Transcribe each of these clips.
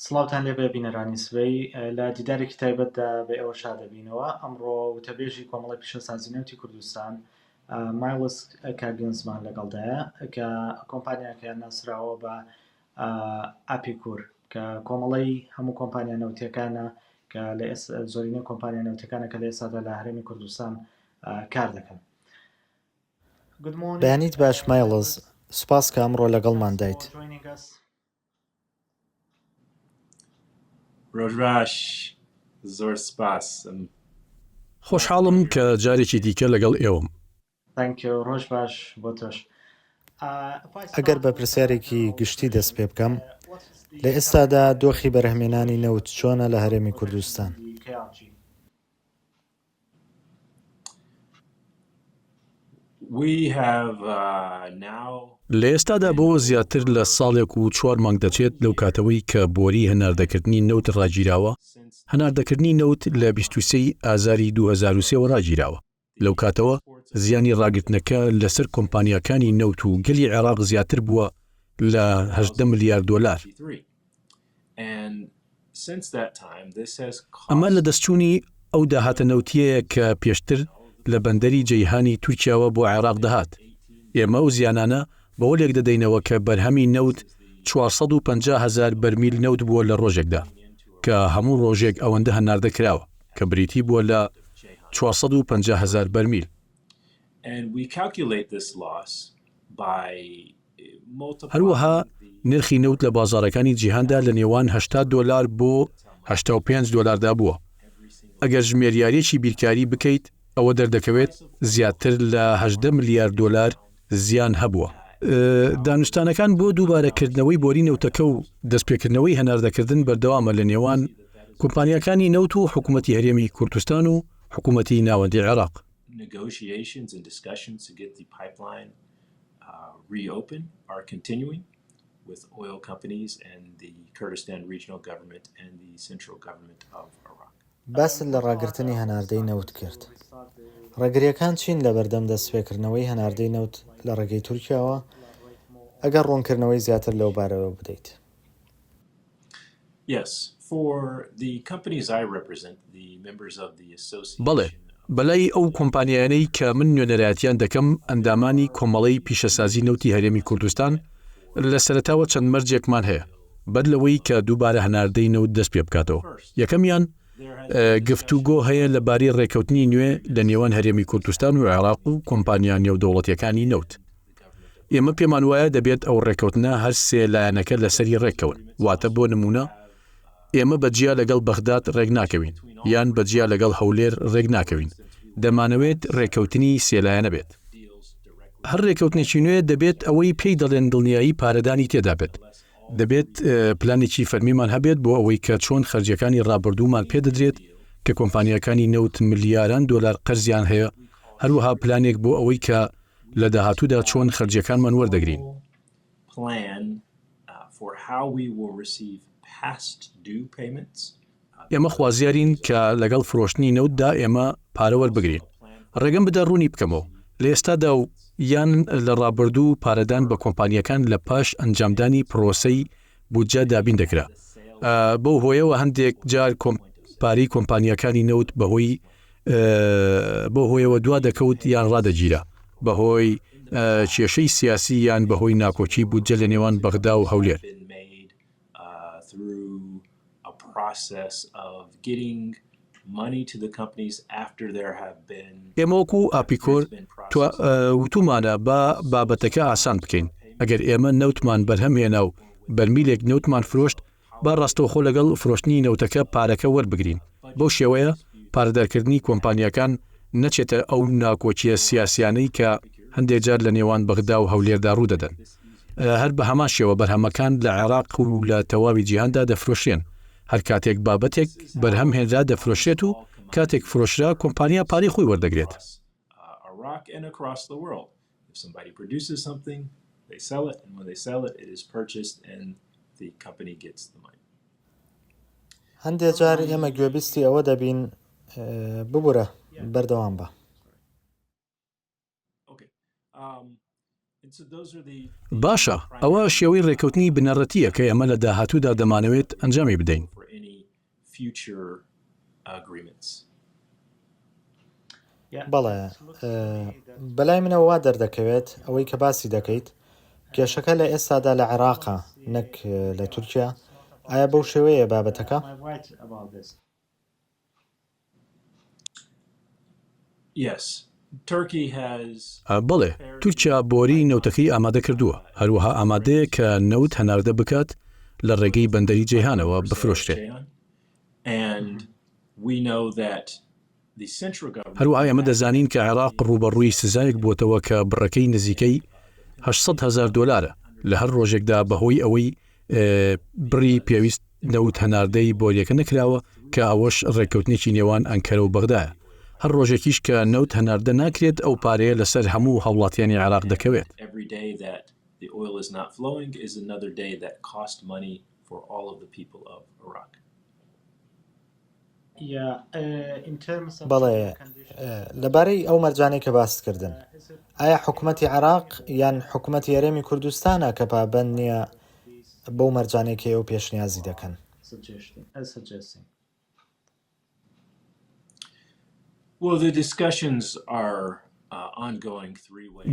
سڵاوتان لێبێ بینەرانی سبەی لە دیدارێکی تایبەتدا بە ئێوە شاد دەبینەوە. ئەمڕۆ وتەبێژی کۆمەڵی پیشەسازی نەوتی کوردستان مایڵس کاگنزمان لەگەڵدایە کە کۆمپانیاکەیان ناسراوە بە ئاپیکور کە کۆمەڵەی هەموو کۆمپانیا نەوتیەکانە کە لە زۆرینەی کۆمپانیا نەوتەکانە کە لە ئێستادا لە هەرێمی کوردستان کار دەکەن. بەیانیت باش مایڵز، سوپاس کە ئەمڕۆ لەگەڵماندایت. ڕۆژ باش زۆر سپاس. خۆشحاڵم کە جارێکی دیکە لەگەڵ ئێوەم. Thank you ڕۆژ باش بۆ تۆش. ئەگەر بە پرسیارێکی گشتی دەست پێ بکەم، لە ئێستادا دۆخی بەرهەمێنانی نەوت چۆنە لە هەرێمی کوردستان؟ لە ئێستادا بۆ زیاتر لە ساڵێک و چوار مانگ دەچێت لەو کاتەوەی کە بۆری هەناردەکردنی نەوت ڕاگیراوە، هەناردەکردنی نەوت لە 23 ی ئازاری 2003 وە ڕاگیراوە. لەو کاتەوە زیانی ڕاگرتنەکە لەسەر کۆمپانیاکانی نەوت و گەلی عێراق زیاتر بووە لە 18 ملیار دۆلار. ئەمە لەدەستچوونی ئەو داهاتە نەوتییەیە کە پێشتر لە بەندەری جەیهانی تورکیاوە بۆ عێراق دەهات. ئێمە ئەو زیانانە بەوە لێکدەدەینەوە کە بەرهەمی نەوت 450 هەزار بەرمیل نەوت بووە لە ڕۆژێکدا، کە هەموو ڕۆژێک ئەوەندە هەناردە کراوە، کە بریتی بووە لە 450 هەزار بەرمیل. هەروەها نرخی نەوت لە بازاڕەکانی جیهاندا لە نێوان 80 دۆلار بۆ 85 دۆلاردا بووە. ئەگەر ژمێریارییەکی بیرکاری بکەیت ئەوە دەردەکەوێت زیاتر لە 18 ملیار دۆلار زیان هەبووە. دانوستانەکان بۆ دووبارە کردنەوەی بۆری نەوتەکە و دەستپێکردنەوەی هەناردەکردن بەردەوامە لە نێوان کۆمپانیاکانی نەوت و حکومەتی هەرێمی کوردستان و حکومەتی ناوەندی عێراق. باست لە ڕاگرتنی هەناردەی نەوت کرد. ڕێگرییەکان چین لەبەردەم دەستپێکردنەوەی هەناردەی نەوت لە ڕێگەی تورکیاوە؟ ئەگەر ڕوونکردنەوەی زیاتر لەو بارەوە بدەیت. بەڵێ، بەلای ئەو کۆمپانیایانەی کە من نوێنەرایەتیان دەکەم، ئەندامانی کۆمەڵەی پیشەسازی نەوتی هەرێمی کوردستان، لە سەرەتاوە چەند مەرجێکمان هەیە بەر لەوەی کە دووبارە هەناردەی نەوت دەست پێ بکاتەوە. یەکەمیان، گفتوگۆ هەیە لەبارەی ڕێککەوتنی نوێ لە نێوان هەرێمی کوردستان و عێراق و کۆمپانیا نێودەوڵەتییەکانی نەوت. ئێمە پێمان وایە دەبێت ئەو ڕێککەوتنە هەر سێ لایەنەکە لەسەری ڕێککەون، واتە بۆ نموونە ئێمە بە جیا لەگەڵ بەغداد ڕێکناکەوین، یان بە جیا لەگەڵ هەولێر ڕێکناکەوین، دەمانەوێت ڕێککەوتنی سێ لایەنە بێت. هەر ڕێککەوتنێکی نوێ دەبێت ئەوەی پێی دەڵێن دڵنیایی پارەدانی تێدا بێت، دەبێت پلانێکی فەرمیمان هەبێت بۆ ئەوەی کە چۆن خەرجیەکانی ڕابردوومان پێدەدرێت کە کۆمپانیاکانی نەوت ملیاران دۆلار قەرزیان هەیە، هەروەها پلانێک بۆ ئەوەی کە لە داهاتوودا چۆن خەرجیەکانمان وەردەگرین. ئێمە خوازیارین کە لەگەڵ فرۆشتنی نەوتدا ئێمە پارە وەربگرین. ڕێگەم بدە ڕوونی بکەمەوە، لە ئێستادا و یان لە ڕابردوو پارەدان بە کۆمپانیاکان لە پاش ئەنجامدانی پرۆسەی بودجە دابین دەکرا. بەو هۆیەوە هەندێک جار پارەی کۆمپانیاکانی نەوت بەهۆی بەو هۆیەوە دوا دەکەوت یان ڕادەگیرا بەهۆی کێشەی سیاسی یان بەهۆی ناکۆکی بودجە لە نێوان بەغدا و هەولێر. ئێمە وەکو ئاپیکۆر وتومانە با بابەتەکە ئاسان بکەین، ئەگەر ئێمە نەوتمان بەرهەم هێنا و بەرمیلێک نەوتمان فرۆشت، با ڕاستەوخۆ لەگەڵ فرۆشتنی نەوتەکە پارەکە وەربگرین، بەو شێوەیە پارەدارکردنی کۆمپانیاکان نەچێتە ئەو ناکۆکییە سیاسیانەی کە هەندێک جار لە نێوان بەغدا و هەولێردا ڕوودەدەن. هەر بە هەمان شێوە بەرهەمەکان لە عێراق و لە تەواوی جیهاندا دەفرۆشرێن، هەر کاتێک بابەتێک بەرهەم هێنرا دەفرۆشرێت و کاتێک فرۆشرا کۆمپانیا پارەی خۆی وەردەگرێت. هەندێ جار ئێمە گوێبیستی ئەوە دەبین ببورە بەردەوام بە. باشە، ئەوە شێوەی ڕێککەوتنی بنەڕەتییە کە ئێمە لە داهاتوودا دەمانەوێت ئەنجامی بدەین. بەڵێ، بەلای منەوە وا دەردەکەوێت ئەوەی کە باسی دەکەیت، کێشەکە لە ئێستادا لە عێراقە نەک لە تورکیا، ئایا بەو شێوەیەیە بابەتەکە؟ بەڵێ، تورکیا بۆریی نەوتەکەی ئامادە کردووە، هەروەها ئامادەیە کە نەوت هەناردە بکات لە ڕێگەی بەندەری جەیهانەوە بفرۆشرێت. هەروەها ئێمە دەزانین کە عێراق ڕووبەڕووی سزایەک بووەتەوە کە بڕەکەی نزیکەی 800 هەزار دۆلارە لە هەر ڕۆژێکدا بەهۆی ئەوەی بڕی پێویست نەوت هەناردەی بۆریەکە نەکراوە کە ئەوەش ڕێککەوتنێکی نێوان ئەنکەرە و بەغدایە. هەر ڕۆژێکیش کە نەوت هەناردە ناکرێت ئەو پارەیە لەسەر هەموو هاوڵاتیانی عێراق دەکەوێت. بەڵێ، لەبارەی ئەو مەرجانەی کە باست کردن، ئایا حکومەتی عێراق یان حکومەتی هەرێمی کوردستانە کە پابەند نییە بەو مەرجانەی کە ئێوە پێشنیازی دەکەن؟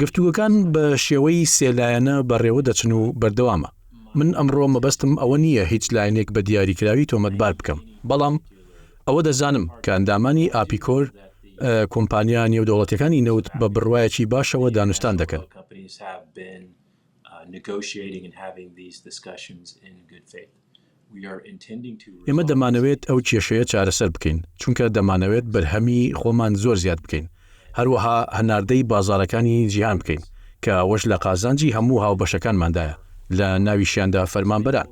گفتوگۆکان بە شێوەی سێ لایەنە بەڕێوە دەچن و بەردەوامە. من ئەمڕۆ مەبەستم ئەوە نییە هیچ لایەنێک بە دیاریکراوی تۆمەتبار بکەم، بەڵام ئەوە دەزانم کە ئەندامانی ئاپیکۆر، کۆمپانیا نێودەوڵەتییەکانی نەوت بە بڕوایەکی باشەوە دانوستان دەکەن. ئێمە دەمانەوێت ئەو کێشەیە چارەسەر بکەین، چونکە دەمانەوێت بەرهەمی خۆمان زۆر زیاد بکەین، هەروەها هەناردەی بازاڕەکانی جیهان بکەین، کە ئەوەش لە قازانجی هەموو هاوبەشەکانماندایە، لە ناویشیاندا فەرمانبەران،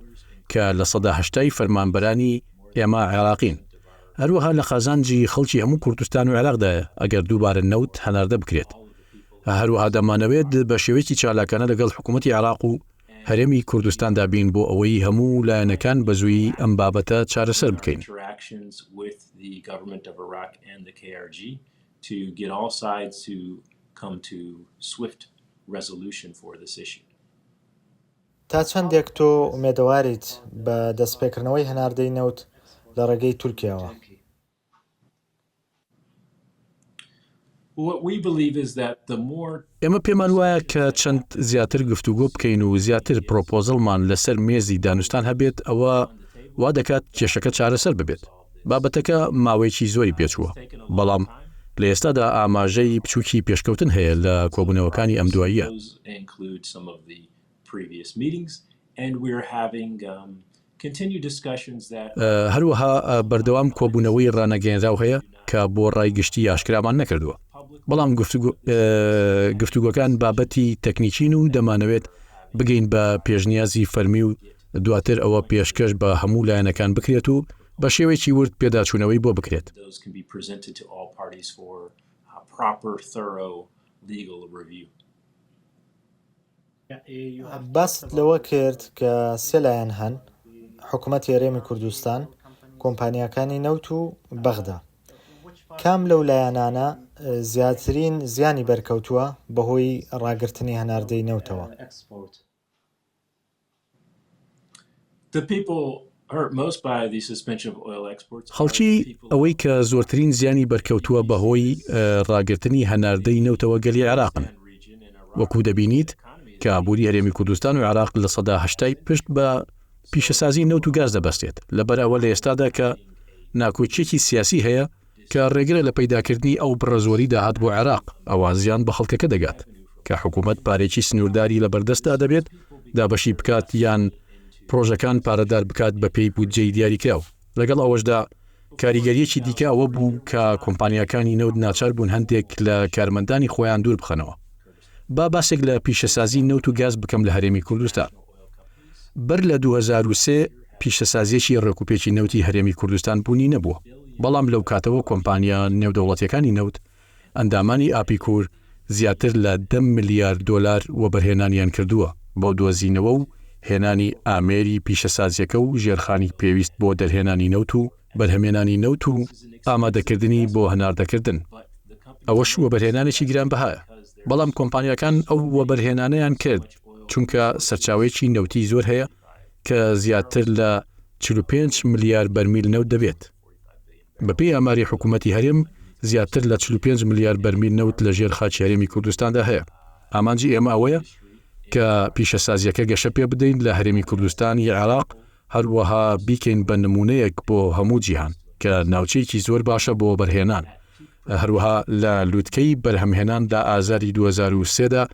کە لە سەدا 80 ی فەرمانبەرانی ئێمە عێراقین. هەروەها لە قازانجی خەڵکی هەموو کوردستان و عێراقدایە ئەگەر دووبارە نەوت هەناردە بکرێت. هەروەها دەمانەوێت بە شێوەیەکی چالاکانە لەگەڵ حکوومەتی عێراق و هەرێمی کوردستاندا بین بۆ ئەوەی هەموو لایەنەکان بە زوویی ئەم بابەتە چارەسەر بکەین. تا چەندێک تۆ ئومێدەواریت بە دەستپێکردنەوەی هەناردەی نەوت لە ڕێگەی تورکیاوە؟ ئێمە پێمان وایە کە چەند زیاتر گفتوگۆ بکەین و زیاتر پرۆپۆزڵمان لەسەر مێزی دانوستان هەبێت ئەوە وا دەکات کێشەکە چارەسەر ببێت. بابەتەکە ماوەیەکی زۆری پێچووە، بەڵام لە ئێستادا ئاماژەی بچووکی پێشکەوتن هەیە لە کۆبوونەوەکانی ئەم دواییە. هەروەها بەردەوام کۆبوونەوەی ڕانەگەیەنراو هەیە کە بۆ ڕای گشتی ئاشکرامان نەکردووە. بەڵام گفتوگۆکان بابەتی تەکنیکین و دەمانەوێت بگەین بە پێشنیازی فەرمی و دواتر ئەوە پێشکەش بە هەموو لایەنەکان بکرێت و بە شێوەیەکی ورد پێداچوونەوەی بۆ بکرێت. باست لەوە کرد کە سێ لایەن هەن، حکومەتی هەرێمی کوردستان، کۆمپانیاکانی نەوت و بەغدا. کام لەو لایەنانە زیاترین زیانی بەرکەوتووە بەهۆی ڕاگرتنی هەناردەی نەوتەوە؟ خەڵکی ئەوەی کە زۆرترین زیانی بەرکەوتووە بەهۆی ڕاگرتنی هەناردەی نەوتەوە گەلی عێراقن. وەکو دەبینیت کە ئابووری هەرێمی کوردستان و عێراق 80% پشت بە پیشەسازی نەوت و گاز دەبەستێت، لەبەر ئەوە لە ئێستادا کە ناکۆکییەکی سیاسی هەیە کە ڕێگرە لە پەیداکردنی ئەو بڕە زۆری داهات بۆ عێراق، ئەوا زیان بە خەڵکەکە دەگات، کە حکومەت پارەیەکی سنوورداری لەبەردەستدا دەبێت دابەشی بکات یان پڕۆژەکان پارەدار بکات بەپێی بودجەی دیاریکراو. لەگەڵ ئەوەشدا کاریگەرییەکی دیکە ئەوە بوو کە کۆمپانیاکانی نەوت ناچار بوون هەندێک لە کارمەندانی خۆیان دوور بخەنەوە. با باسێک لە پیشەسازی نەوت و گاز بکەم لە هەرێمی کوردستان. بەر لە 2003 پیشەسازییەکی ڕێکوپێکی نەوتی هەرێمی کوردستان بوونی نەبووە، بەڵام لەو کاتەوە کۆمپانیا نێودەوڵەتییەکانی نەوت، ئەندامانی ئاپیکور زیاتر لە دە ملیار دۆلار وەبەرهێنانیان کردووە بۆ دۆزینەوە و هێنانی ئامێری پیشەسازییەکە و ژێرخانی پێویست بۆ دەرهێنانی نەوت و بەرهەمێنانی نەوت و ئامادەکردنی بۆ هەناردەکردن. ئەوەش وەبەرهێنانێکی گرانبەهایە. بەڵام کۆمپانیاکان ئەو وەبەرهێنانەیان کرد چونکە سەرچاوەیەکی نەوتی زۆر هەیە کە زیاتر لە 45 ملیار بەرمیل نەوت دەبێت. بەپێی ئاماری حکوومەتی هەرێم زیاتر لە 45 ملیار بەرمیل نەوت لە ژێر خاکی هەرێمی کوردستاندا هەیە. ئامانجی ئێمە ئەوەیە کە پیشەسازییەکە گەشە پێ بدەین لە هەرێمی کوردستانی عێراق، هەروەها بیکەین بە نموونەیەک بۆ هەموو جیهان کە ناوچەیەکی زۆر باشە بۆ وەبەرهێنان. هەروەها لە لوتکەی بەرهەمهێنان لە ئازاری 2003 دا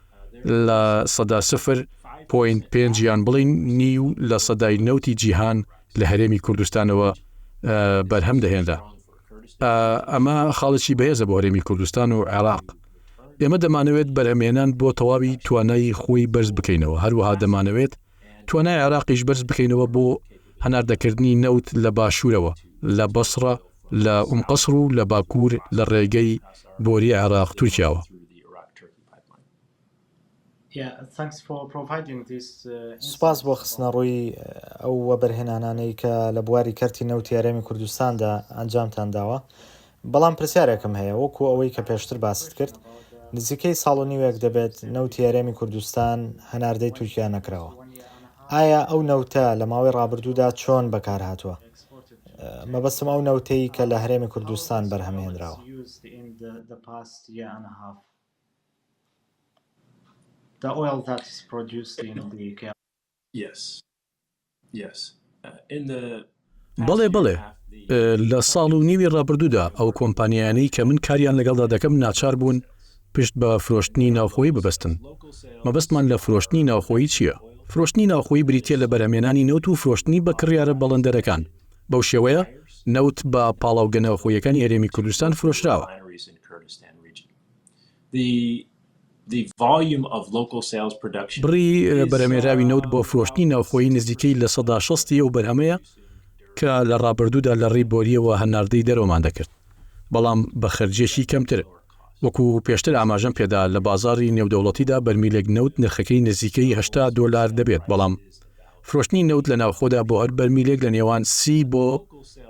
0.5% یان بڵێین نیو لە سەدای نەوتی جیهان لە هەرێمی کوردستانەوە بەرهەم دەهێنرا. ئەمە خاڵێکی بەهێزە بۆ هەرێمی کوردستان و عێراق. ئێمە دەمانەوێت بەرهەمهێنان بۆ تەواوی توانای خۆی بەرز بکەینەوە، هەروەها دەمانەوێت توانای عێراقیش بەرز بکەینەوە بۆ هەناردەکردنی نەوت لە باشوورەوە لە بەسڕە، لە ئوم قەسر و لە باکوور لە ڕێگەی بۆری عێراق تورکیاوە. سوپاس بۆ خستنەڕووی ئەو وەبەرهێنانانەی کە لە بواری کەرتی نەوتی هەرێمی کوردستاندا ئەنجامتان داوە، بەڵام پرسیارێکم هەیە، وەکو ئەوەی کە پێشتر باست کرد، نزیکەی ساڵ و نیوێک دەبێت نەوتی هەرێمی کوردستان هەناردەی تورکیا نەکراوە، ئایا ئەو نەوتە لە ماوەی ڕابردوودا چۆن بەکارهاتووە؟ مەبەستم ئەو نەوتەی کە لە هەرێمی کوردستان بەرهەمهێنراوە. بەڵێ بەڵێ، لە ساڵ و نیوی ڕابردوودا ئەو کۆمپانیایانەی کە من کاریان لەگەڵدا دەکەم ناچار بوون پشت بە فرۆشتنی ناوخۆیی ببەستن. مەبەستمان لە فرۆشتنی ناوخۆیی چییە؟ فرۆشتنی ناوخۆیی بریتییە لە بەرهەمهێنانی نەوت و فرۆشتنی بە کڕیارە بەڵێندەرەکان. بەو شێوەیە نەوت بە پاڵاوگە ناوخۆییەکانی هەرێمی کوردستان فرۆشراوە. بڕی بەرهەمهێنراوی نەوت بۆ فرۆشتنی ناوخۆیی نزیکەی 60% ی ئەو بەرهەمەیە کە لە ڕابردوودا لە ڕێی بۆرییەوە هەناردەی دەرەوەمان دەکرد، بەڵام بە خەرجییەکی کەمتر. وەکو پێشتر ئاماژەم پێدا، لە بازاڕی نێودەوڵەتیدا بەرمیلێک نەوت نرخەکەی نزیکەی 80 دۆلار دەبێت، بەڵام فرۆشتنی نەوت لە ناوخۆدا بۆ هەر بەرمیلێک لە نێوان 30 بۆ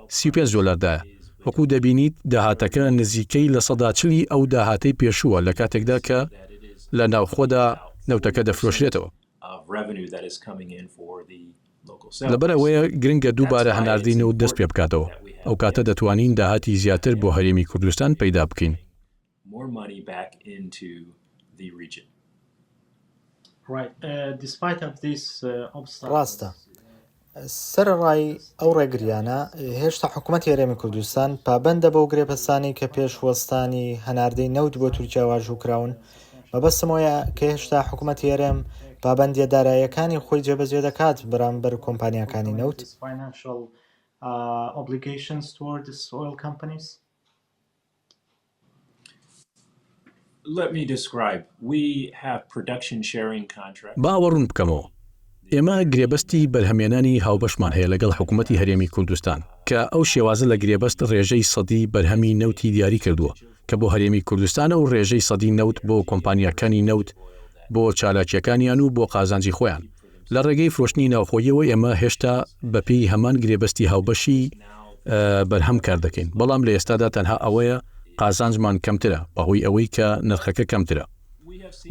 35 دۆلاردایە. وەکو دەبینیت داهاتەکە نزیکەی 40% ی ئەو داهاتەی پێشووە لە کاتێکدا کە لە ناوخۆدا نەوتەکە دەفرۆشرێتەوە. لەبەر ئەوەیە گرنگە دووبارە هەناردەی نەوت دەست پێبکاتەوە، ئەوکاتە دەتوانین داهاتی زیاتر بۆ هەرێمی کوردستان پەیدا بکەین. ڕاستە. سەرەڕای ئەو ڕێگرییانە، هێشتا حکومەتی هەرێمی کوردستان پابەندە بەو گرێبەستانەی کە پێش وەستانی هەناردەی نەوت بۆ تورکیا واژوو کراون، مەبەستم ئەوەیە کە هێشتا حکومەتی هەرێم پابەندییە داراییەکانی خۆی جێبەجێ دەکات بەرامبەر کۆمپانیاکانی نەوت؟ با ئەوە ڕوون بکەمەوە، ئێمە گرێبەستی بەرهەمێنانی هاوبەشمان هەیە لەگەڵ حکوومەتی هەرێمی کوردستان، کە ئەو شێوازە لە گرێبەست ڕێژەی سەدی بەرهەمی نەوتی دیاری کردووە کە بۆ هەرێمی کوردستانە و ڕێژەی سەدی نەوت بۆ کۆمپانیاکانی نەوت بۆ چالاکییەکانیان و بۆ قازانجی خۆیان. لە ڕێگەی فرۆشتنی ناوخۆییەوە ئێمە هێشتا بەپێی هەمان گرێبەستی هاوبەشی بەرهەم کار دەکەین، بەڵام لە ئێستادا تەنها ئەوەیە قازانجمان کەمترە بەهۆی ئەوەی کە نرخەکە کەمترە.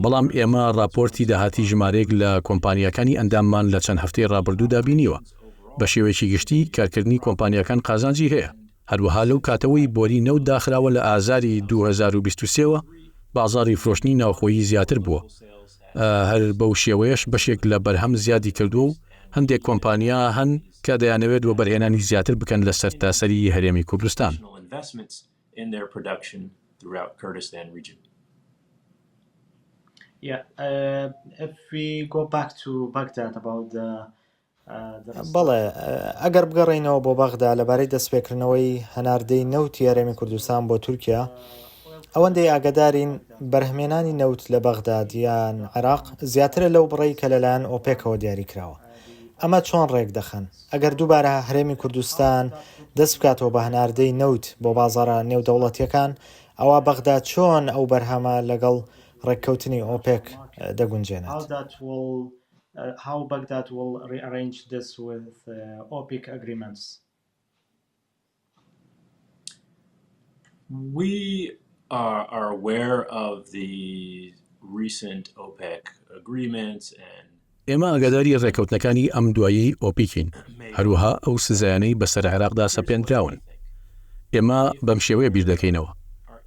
بەڵام ئێمە ڕاپۆرتی داهاتی ژمارەیەک لە کۆمپانیاکانی ئەنداممان لە چەند هەفتەی ڕابردوودا بینیوە. بە شێوەیەکی گشتی کارکردنی کۆمپانیاکان قازانجی هەیە. هەروەها لەو کاتەوەی بۆری نەوت داخراوە لە ئازاری 2023 وە بازاڕی فرۆشتنی ناوخۆیی زیاتر بووە، هەر بەو شێوەیەش بەشێک لە بەرهەم زیادی کردووە و هەندێک کۆمپانیا هەن کە دەیانەوێت وەبەرهێنانی زیاتر بکەن لە سەرتاسەری هەرێمی کوردستان. بەڵێ، ئەگەر بگەڕێینەوە بۆ بەغدا لەبارەی دەستپێکردنەوەی هەناردەی نەوتی هەرێمی کوردستان بۆ تورکیا، ئەوەندەی ئاگادارین بەرهەمێنانی نەوت لە بەغداد یان عێراق زیاترە لەو بڕەی کە لەلایەن ئۆپێکەوە دیاری کراوە. ئەمە چۆن ڕێکدەخەن؟ ئەگەر دووبارە هەرێمی کوردستان دەست بکاتەوە بە هەناردەی نەوت بۆ بازاڕە نێودەوڵەتییەکان، ئەوا بەغدا چۆن ئەو بەرهەمە لەگەڵ ڕێککەوتنی ئۆپێک دەگونجێنێت؟ How Baghdad will rearrange this with OPEC agreements. We. are aware of the recent OPEC agreements and. ئێمە ئاگاداری ڕێکەوتنەکانی ئەم دواییەی ئۆپیکین، هەروەها ئەو سزایانەی بەسەر عێراقدا سەپێندراون. ئێمە بەم شێوەیە بیردەکەینەوە،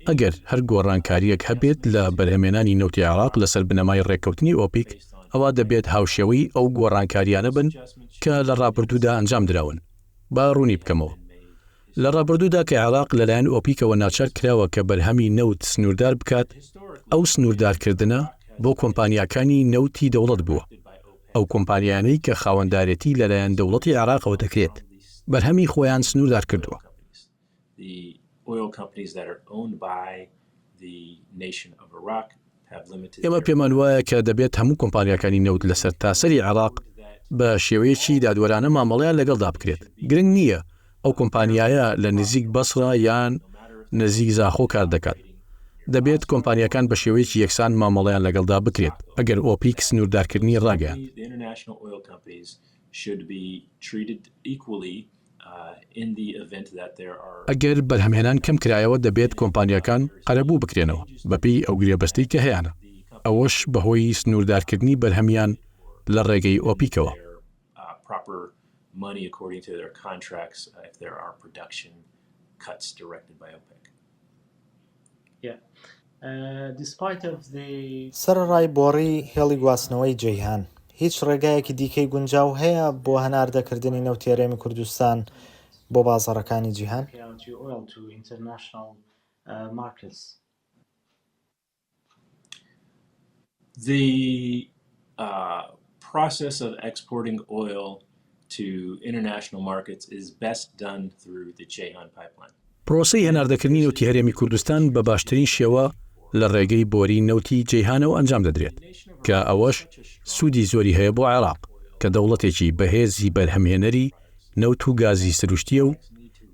ئەگەر هەر گۆڕانکارییەک هەبێت لە بەرهەمێنانی نەوتی عێراق لەسەر بنەمای ڕێککەوتنی ئۆپیک، ئەوا دەبێت هاوشێوەی ئەو گۆڕانکارییانە بن کە لە ڕابردوودا ئەنجامدراون. با ڕوونی بکەمەوە. لە ڕابردوودا کە عێراق لەلایەن ئۆپیکەوە ناچار کراوە کە بەرهەمی نەوت سنووردار بکات، ئەو سنووردارکردنە بۆ کۆمپانیاکانی نەوتی دەوڵەت بووە، ئەو کۆمپانیایانەی کە خاوەندارێتی لەلایەن دەوڵەتی عێراقەوە دەکرێت، بەرهەمی خۆیان سنووردار کردووە. ئێمە پێمان وایە کە دەبێت هەموو کۆمپانیاکانی نەوت لە سەرتاسەری عێراق بە شێوەیەکی دادوەرانە مامەڵەیان لەگەڵدا بکرێت، گرنگ نییە ئەو کۆمپانیایە لە نزیک بەسڕە یان نزیک زاخۆ کار دەکات، دەبێت کۆمپانیاکان بە شێوەیەکی یەکسان مامەڵەیان لەگەڵدا بکرێت، ئەگەر ئۆپیک سنووردارکردنی ڕاگەیاند. ئەگەر بەرهەمهێنان کەمکرایەوە دەبێت کۆمپانیاکان قەرەبوو بکرێنەوە بەپێی ئەو گرێبەستەی کە هەیانە، ئەوەش بەهۆی سنووردارکردنی بەرهەمیان لە ڕێگەی ئۆپیکەوە. سەرەڕای بۆڕی هێڵی گواستنەوەی جەیهان، هیچ ڕێگایەکی دیکەی گونجاو هەیە بۆ هەناردەکردنی نەوتی هەرێمی کوردستان بۆ بازاڕەکانی جیهان؟ The process of exporting oil to international markets is best done through the Ceyhan pipeline. پرۆسەی هەناردەکردنی نەوتی هەرێمی کوردستان بە باشترین شێوە لە ڕێگەی بۆری نەوتی جەیهانەوە ئەنجام دەدرێت، کە ئەوەش سوودی زۆری هەیە بۆ عێراق، کە دەوڵەتێکی بەهێزی بەرهەمهێنەری نەوت و گازی سروشتییە و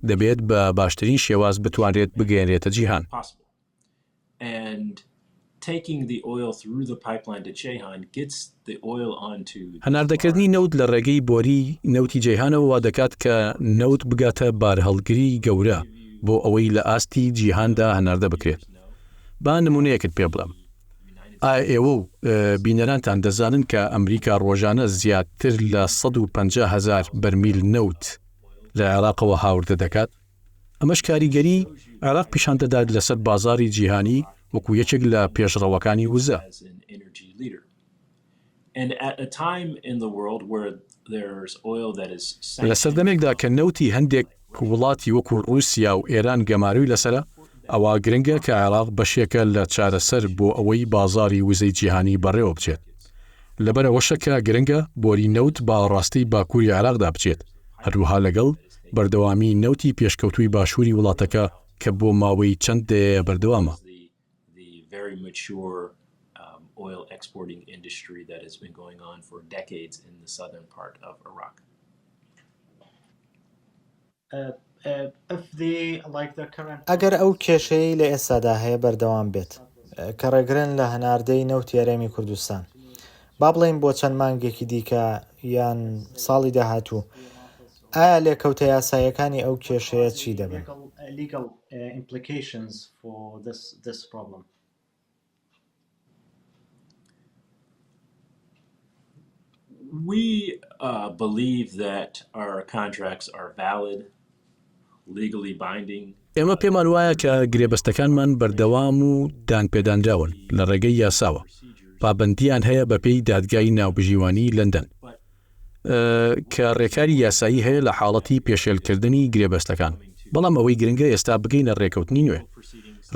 دەبێت بە باشترین شێواز بتوانرێت بگەیەنرێتە جیهان. هەناردەکردنی نەوت لە ڕێگەی بۆریی نەوتی جەیهانەوە وا دەکات کە نەوت بگاتە بارهەڵگری گەورە بۆ ئەوەی لە ئاستی جیهاندا هەناردە بکرێت. با نموونەیەکت پێ بڵێم. ئایا ئێوە و بینەرانتان دەزانن کە ئەمریکا ڕۆژانە زیاتر لە 150 هەزار بەرمیل نەوت لە عێراقەوە هاوردە دەکات؟ ئەمەش کاریگەری عێراق پیشان دەدات لەسەر بازاڕی جیهانی وەکو یەکێک لە پێشڕەوەکانی وزە. لە سەردەمێکدا کە نەوتی هەندێک وڵاتی وەکو ڕووسیا و ئێران گەمارۆی لەسەرە، ئەوا گرنگە کە عێراق بەشێکە لە چارەسەر بۆ ئەوەی بازاڕی وزەی جیهانی بەڕێوە بچێت. لەبەر ئەوەشە کە گرنگە بۆری نەوت بە ئاڕاستەی باکووری عێراقدا بچێت، هەروەها لەگەڵ بەردەوامیی نەوتی پێشکەوتووی باشووری وڵاتەکە کە بۆ ماوەی چەند دەیەیە بەردەوامە. ئەگەر ئەو کێشەیەی لە ئێستادا هەیە بەردەوام بێت کە ڕێگرن لە هەناردەی نەوتی هەرێمی کوردستان با بڵێین بۆ چەند مانگێکی دیکە یان ساڵی داهاتوو ئایا لێکەوتە یاساییەکانی ئەو کێشەیە چی دەبن؟ We believe that our contracts are valid, legally binding. ئێمە پێمان وایە کە گرێبەستەکانمان بەردەوام و دانپێدانراون لە ڕێگەی یاساوە، پابەندییان هەیە بەپێی دادگای ناوبژیوانیی لەندەن. کە رێکاری یاسایی هەیە لە حاڵەتی پێشێلکردنی گرێبەستەکان، بەڵام ئەوەی گرنگە ئێستا بگەینە رێکەوتنی نوێ.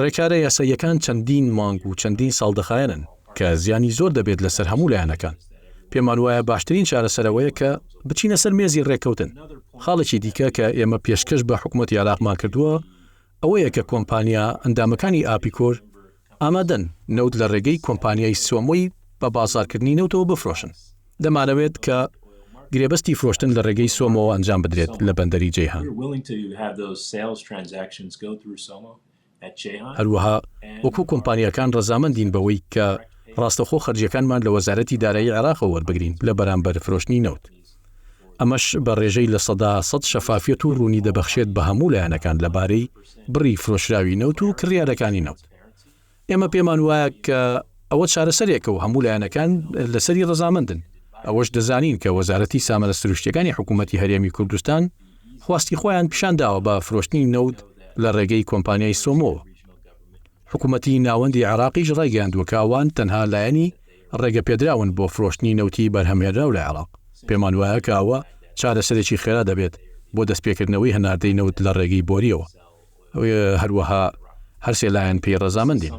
رێکارە یاساییەکان چەندین مانگ و چەندین ساڵ دەخایەنن، کە زیانی زۆر دەبێت لەسەر هەموو لایەنەکان. پێمان وایە باشترین چارەسەر ئەوەیە کە بچینە سەر مێزی رێککەوتن. خاڵێکی دیکە کە ئێمە پێشکەش بە حکومەتی عێراقمان کردووە ئەوەیە کە کۆمپانیا ئەندامەکانی ئاپیکۆر ئامادەن نەوت لە ڕێگەی کۆمپانیای سۆمۆی بە بازاڕکردنی نەوتەوە بفرۆشن. دەمانەوێت کە گرێبەستی فرۆشتن لە ڕێگەی سۆمۆوە ئەنجام بدرێت لە بەندەری جەیهان. هەروەها وەکو کۆمپانیاکان ڕەزامەندین بەوەی کە ڕاستەوخۆ خەرجییەکانمان لە وەزارەتی دارایی عێراقەوە وەربگرین لە بەرامبەر فرۆشتنی نەوت. ئەمەش بە ڕێژەی 100% شەفافیەت و ڕوونی دەبەخشێت بە هەموو لایەنەکان لەبارەی بڕی فرۆشراوی نەوت و کڕیارەکانی نەوت. ئێمە پێمان وایە کە ئەوە چارەسەرێکە و هەموو لایەنەکان لەسەری ڕەزامەندن. ئەوەش دەزانین کە وەزارەتی سامانە سروشتییەکانی حکوومەتی هەرێمی کوردستان خواستی خۆیان پیشان داوە بە فرۆشتنی نەوت لە ڕێگەی کۆمپانیای سۆمۆوە. حکوومەتی ناوەندی عێراقیش ڕایگەیاندووە کە ئەوان تەنها لایەنی ڕێگەپێدراون بۆ فرۆشتنی نەوتی بەرهەمهێنراو لە عێراق. پێمان وایە کە ئەوە چارەسەرێکی خێرا دەبێت بۆ دەستپێکردنەوەی هەناردەی نەوت لە ڕێگەی بۆرییەوە. هەروەها هەرسێ لایەن پێی ڕەزامەندین.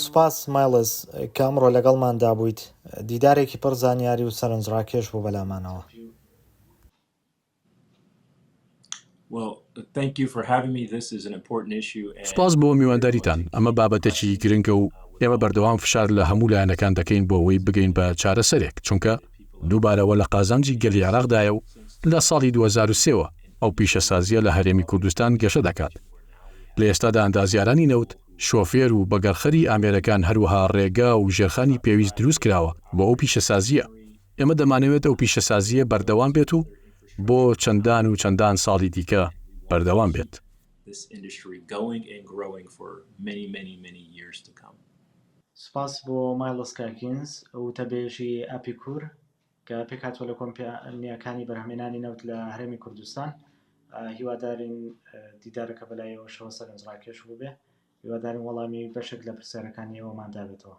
سوپاس مایڵز کە ئەمڕۆ لەگەڵماندا بوویت، دیدارێکی پڕ زانیاری و سەرنجڕاکێش بوو بەلامانەوە. سوپاس بۆ میوانداریتان، ئەمە بابەتێکی گرنگە و ئێمە بەردەوام فشار لە هەموو لایەنەکان دەکەین بۆ ئەوەی بگەین بە چارەسەرێک، چونکە دووبارە ئەوە لە قازانجی گەلی عێراقدایە و لە ساڵی 2003 وە ئەو پیشەسازییە لە هەرێمی کوردستان گەشە دەکات. لە ئێستادا ئەندازیارانی نەوت، شۆفێر و بەگەڕخەری ئامێرەکان هەروەها ڕێگا و ژێرخانی پێویست دروستکراوە بۆ ئەو پیشەسازییە. ئێمە دەمانەوێت ئەو پیشەسازییە بەردەوام بێت و بۆ چەندان و چەندان ساڵی دیکە بەردەوام بێت. سوپاس بۆ مایڵس کاکینز، وتەبێژی ئاپیکور، کە پێکهاتووە لە کۆمپانیاکانی بەرهەمهێنانی نەوت لە هەرێمی کوردستان. هیوادارین دیدارەکە بەلای ئێوەشەوە سەرنجڕاکێش بووبێ. هیوادارین وەڵامی بەشێک لە پرسیارەکانی ئێوەمان دابێتەوە.